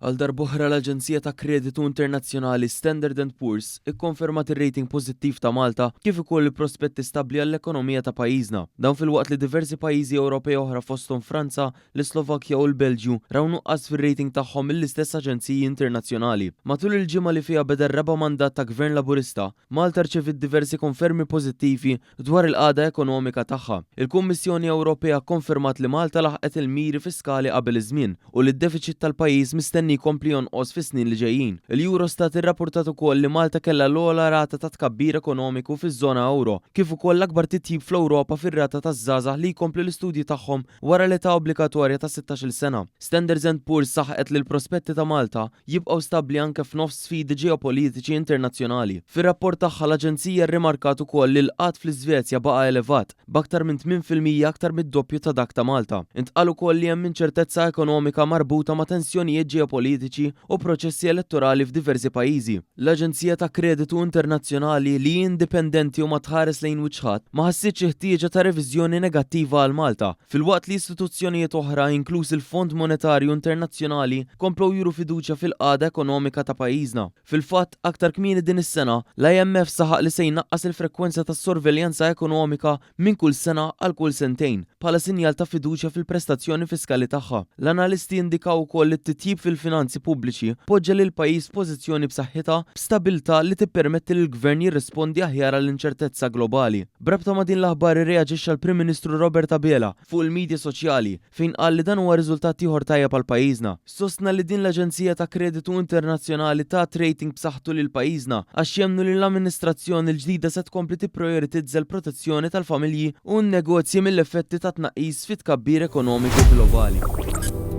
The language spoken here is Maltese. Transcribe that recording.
Għal darb'oħra l-aġenzija ta' kreditu internazzjonali Standard and Poor's ikkonfermat ir-rating pożittiv ta' Malta kif ukoll il-prospetti stabbli għall-ekonomija ta' pajjiżna. Dan filwaqt li diversi pajjiżi Ewropej oħra fosthom Franza, l-Islovakkja u l-Belġju raw nuqqas fir-rating tagħhom mill-istess aġenziji internazzjonali. Matul il-ġimgħa li fiha beda r-raba' mandat ta' Gvern Laburista, Malta rċeviet diversi konfermi pożittivi dwar il-qagħda ekonomika tagħha. Il-Kummissjoni Ewropea kkonfermat li Malta laħqet il-miri fiskali qabel iż-żmien u li d-defiċit tal-pajjiż mistenni jkompli jonqos fis-snin li ġejjin. Il-Eurostat irrapportat ukoll li Malta kellha l-ogħla rata ta' tkabbir ekonomiku fiż-żona ewro, kif ukoll l-akbar titjib fl-Ewropa fir-rata taż-żgħażagħ li jkomplu l-istudji tagħhom wara l-età obbligatorja ta' 16-il sena. Standards and Poor's saħqet li l-prospetti ta' Malta jibqgħu stabbli anke f'nofs sfidi ġeopolitiċi internazzjonali. Fir-rapport tagħha l-aġenzija rrimarkat ukoll li l-qgħad fl-Iżvezja baqa' elevat, b'aktar minn 8% aktar mid-doppju ta' dak ta' Malta. Intqal ukoll li hemm inċertezza ekonomika marbuta ma' tensjonijiet ġeopolitiċi u proċessi elettorali f'diversi pajjiżi. L-aġenzija ta' kreditu internazzjonali, li hi indipendenti u ma tħares lejn wiċċ ħadd, ma ħassitx il-ħtieġa ta' reviżjoni negattiva għal Malta, filwaqt li istituzzjonijiet oħra, inkluż il-Fond Monetarju Internazzjonali, komplew juru fiduċja fil-qagħda ekonomika ta' pajjiżna. Fil-fatt, aktar kmieni din is-sena, l-IMF saħaq li se jnaqqas il-frekwenza tas-sorveljanza ekonomika minn kull sena għal kull sentejn, bħala sinjal ta' fiduċja fil-prestazzjoni fiskali tagħha. L-analisti indikaw ukoll li t-titjib fil-finanzi pubbliċi poġġa lill-pajjiż f'pożizzjoni b'saħħitha b'stabilità li tippermetti lill-gvern jirrispondi aħjar għall-inċertezza globali. B'rabta ma' din l-aħbar irreaġixxa l-Prim Ministru Robert Abela fuq il-midja soċjali fejn qal li dan huwa riżultat ieħor tajjeb għal pajjiżna. Sostna li din l-aġenzija ta' kreditu internazzjonali tat rating b'saħħtu lil pajjiżna għax jemmnu li l-amministrazzjoni l-ġdida se tkompli tipprojoritizza l-protezzjoni tal-familji u n-negozji mill-effetti ta' tnaqqis fit-tkabbir ekonomiku globali.